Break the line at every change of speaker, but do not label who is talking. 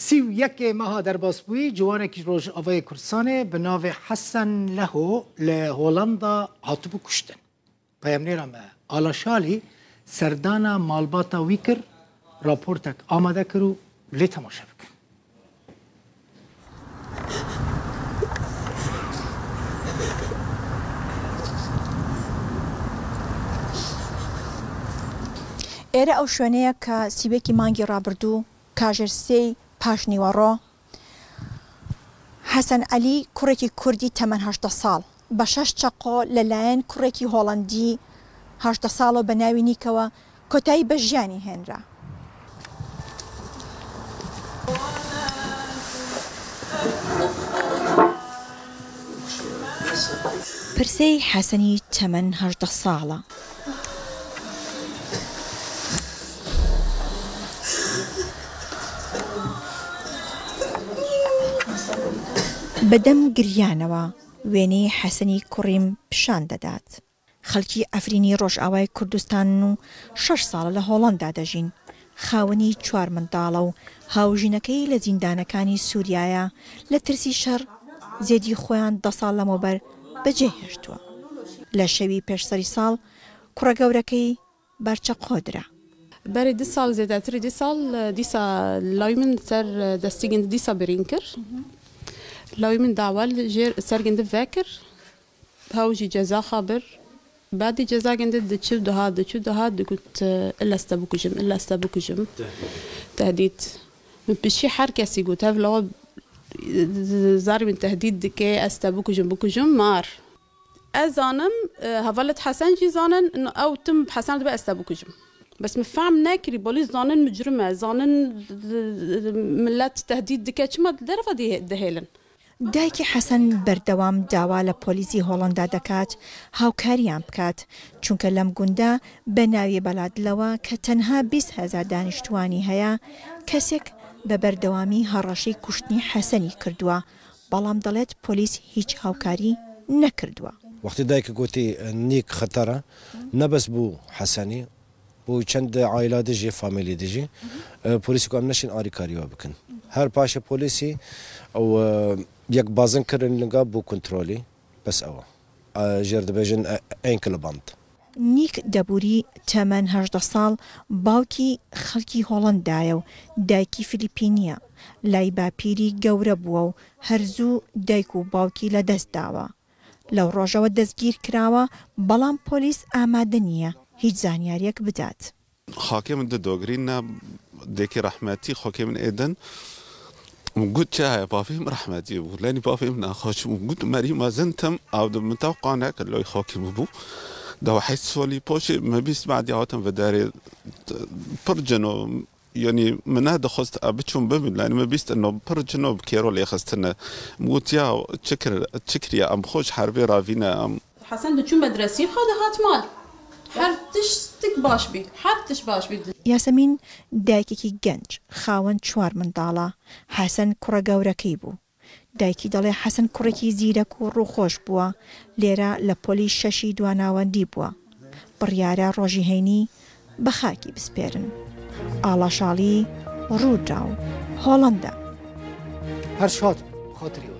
31 meha derbasbûyî ciwanekî ji Rojavayê Kurdistanê bi navê Hesen Leho li Holanda hatibû kuştin. Peyamnêra me Ala Şalî serdana malbata wî kir, raportek amade kir û lê temaşe bikin.
ئێرە ئەو شوێنەیە کە سیوێکی مانگی ڕابردوو کاژێر سێی پاش نیوەڕۆ، حەسەن عەلی کوڕێکی کوردی تەمەن 18 ساڵ بە شەش چەقۆ لە لایەن کوڕێکی هۆڵەندی 18 ساڵەوە بە ناوی نیکەوە کۆتایی بە ژیانی هێنرا. پرسەی حەسەنی تەمەن 18 ساڵە. بە دەم گریانەوە وێنەی حەسەنی کوڕیم پیشان دەدات. خەڵکی عەفرینی ڕۆژئاوای کوردستانن و شەش ساڵە لە هۆڵەندا دەژین. خاوەنی چوار منداڵە و هاوژینەکەی لە زیندانەکانی سووریایە، لە ترسی شەڕ زێدی خۆیان دە ساڵ لەمەوبەر بەجێهێشتووە. لە شەوی پێش سەری ساڵ کوڕە گەورەکەی بەر چەقۆ درا.
بەری دو ساڵ زێدەتری دو ساڵ دیسا لاوی من سەر دەستی گند دیسا برین کرد. لاوی من داوا ژێر سەر گند ڤەکر هاوژی جەزا خا بر. بەعدی جەزا گند دچو دهات دچو دهات دگوت ئلا ئەستە بکوژم ئلا ئەستە بکوژم تهدید من پشی هەر کەسی گوت هەv لاوە زاری من تهدید دکێ ئەستە بکوژم بکوژم مار ئەزانم هەڤالت حەسەن ژی زانن ئنو ئەو تم حەسەن دبێ ئەستە بکوژم بەس من فام نەکری بۆلیس زانن مجرمە زانن ملت تهدید دکە چما دەرەڤە دهێلن.
دایکی حەسەن بەردەوام داوا لە پۆلیسی هۆڵەندا دەکات هاوکاریان بکات، چونکە لەم گوندە بە ناوی بەلادلەوە کە تەنها 20 هەزار دانیشتووانی هەیە، کەسێک بە بەردەوامی هەڕەشەی کوشتنی حەسەنی کردووە، بەڵام دەڵێت پۆلیس هیچ هاوکاری نەکردووە.
وەختی دایک گوتی نیک خەتەرە نە بەس بوو حەسەنی بۆ چەند عایلا دژی فامیلی دژی پۆلیسی کو ئەم نەشین ئاریکاریوە بکەن هەر پاشە پۆلیسی ئەو یەک بازن کردن لنگا بۆ کنترۆلی بەس ئەوە ژێر دەبێژن enkelband.
نیک دەبوری تەمەن 18 ساڵ باوکی خەڵکی هۆڵەندایە و دایکی فلیپینیە، لای باپیری گەورە بووە و هەر زوو دایک و باوکی لەدەست داوە. لەو ڕۆژەوە دەستگیر کراوە، بەڵام پۆلیس ئامادە نییە هیچ زانیاریەک بدات.
خاکێ من دۆگرین نا دێکی ڕەحمەتی خۆکێ من ئێدن گوت چه هەیە پافی من ڕەحمەتی بوو لەنی پافی من ناخۆش بوو گوت مەری مەزنتم ئەو من تاو قانع کرد لۆی خۆکی ببوو دەوە حەیت سۆلی پۆشی مەبیست بعدی هاتم ڤدارێ پڕ جنۆ یعنی من نەدەخواست بچوم ببین لانی مەبیست ئەنۆ پڕ جنۆ بکێرۆ لێخستنە گوت یا چ کریا ئەم خۆش حربێ ڕاڤینە ئەم
حەسەن دچوو مەدرەسی خۆ دەهات ماڵ هەر تشتێک باش بی هەر تش باش بی.
یاسەمین دایکێکی گەنج خاوەن چوار منداڵە، حەسەن کوڕە گەورەکەی بوو. دایکی دەڵێ حەسەن کوڕێکی زیرەک و ڕووخۆش بووە، لێرە لە پۆلی شەشی دواناوەندی بووە. بڕیارە ڕۆژی هەینی بە خاکی بسپێرن. ئاڵا شاڵی، ڕووداو، هۆڵەندا.
هەر شاد خاتری وە.